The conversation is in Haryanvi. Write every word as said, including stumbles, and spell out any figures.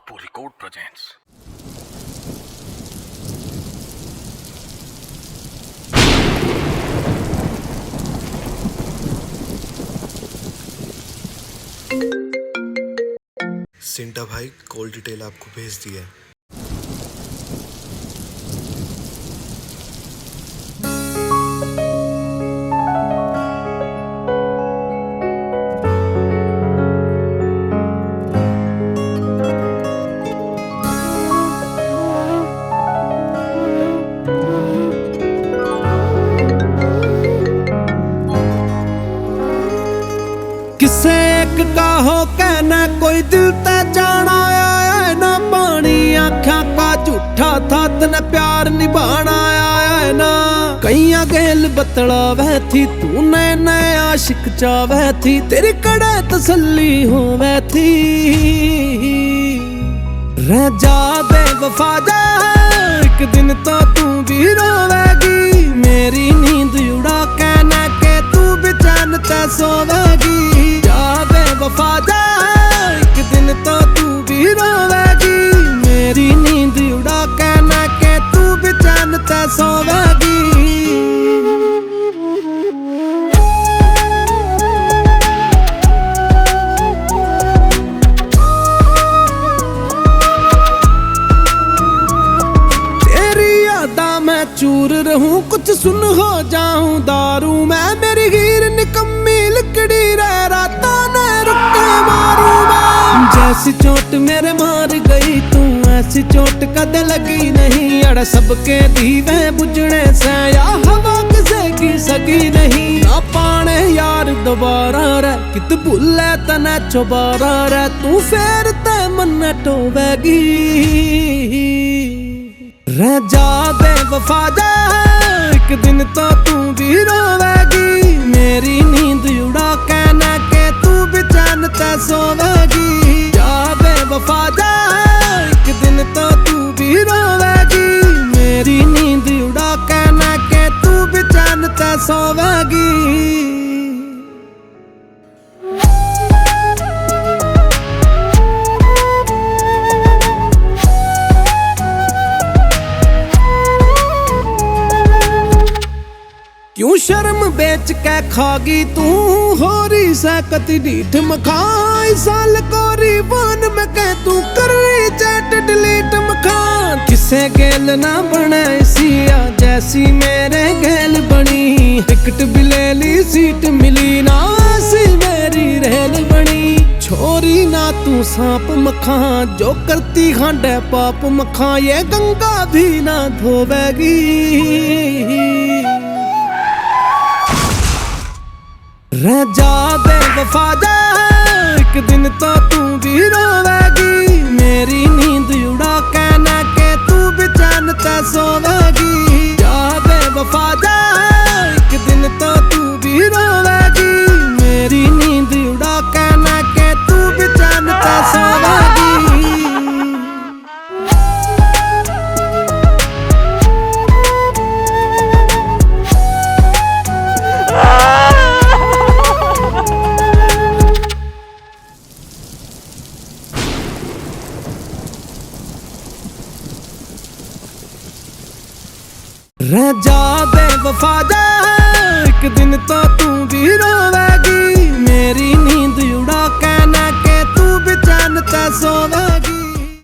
Record presents. सिंटा भाई, कॉल डिटेल आपको भेज दी है। किसे एक का हो कहना, कोई दिल तै जाना आया है ना पानी, आँखां का झूठा था तने प्यार निभाना आया है ना। कईयां गेल बतलावे थी तू, नए नए आशिक चावे थी, तेरी कड़े तसल्ली होवे थी। रह जा बेवफा जा, एक दिन तो तू भी रोवेगी। मेरी नींद उड़ा के ना के तू बेचैन तै सोवेगी। जा बेवफा जा, एक दिन तो तू भी रोवेगी। मेरी नींद उड़ा के ना के तू बेचैन तै सोवेगी। तेरी यादा मैं चूर रहूं, कुछ सुन हो जाऊं दारू मैं। मेरी हीर निकम्मी लकड़ी रे, रातां ने रुक्के मारूं मैं। जैसी चोट मेरे मार गई तू, ऐसी चोट कद लगी नहीं। अड़ सबके दीवे बुझने से, या हवा किसे की सगी नहीं। ना पाने यार दोबारा रे, कित भूले तने चौबारा रे, तू फेर ते मन्ने टोवेगी। रह जा बेवफा जा, एक दिन तो तू भी रोवेगी। मेरी नींद उड़ा के ना के तू बेचैन तै सोवेगी। जा बेवफा जा, एक दिन तो तू भी रोवेगी। मेरी नींद उड़ा के ना के तू बेचैन तै सोवेगी। क्यों शर्म बेच के खागी तू, हो रही सकती ढीठ मखा। इस साल कोरी बान में कह तू कर रही चैट डिलीट मखा। किसे गेल ना बने सिया, जैसी मेरे गेल बनी। टिकट भी ले ली, सीट मिली ना, ऐसी मेरी रेल बनी। छोरी ना तू सांप मखा, जो करती हांडे पाप मखा, ये गंगा भी ना धोवेगी। रह जा बेवफा जा, एक दिन तो तू भी रोवेगी। मेरी नींद उड़ा के ना के तू बेचैन तै सोवेगी। जा बेवफा जा, एक दिन तो तू भी रोवेगी। मेरी नींद उड़ा के ना के तू बेचैन तै सोवेगी। रह जा बेवफा जा, एक दिन तो तू भी रोवेगी। मेरी नींद उड़ा के ना के तू बेचैन तै सोवेगी।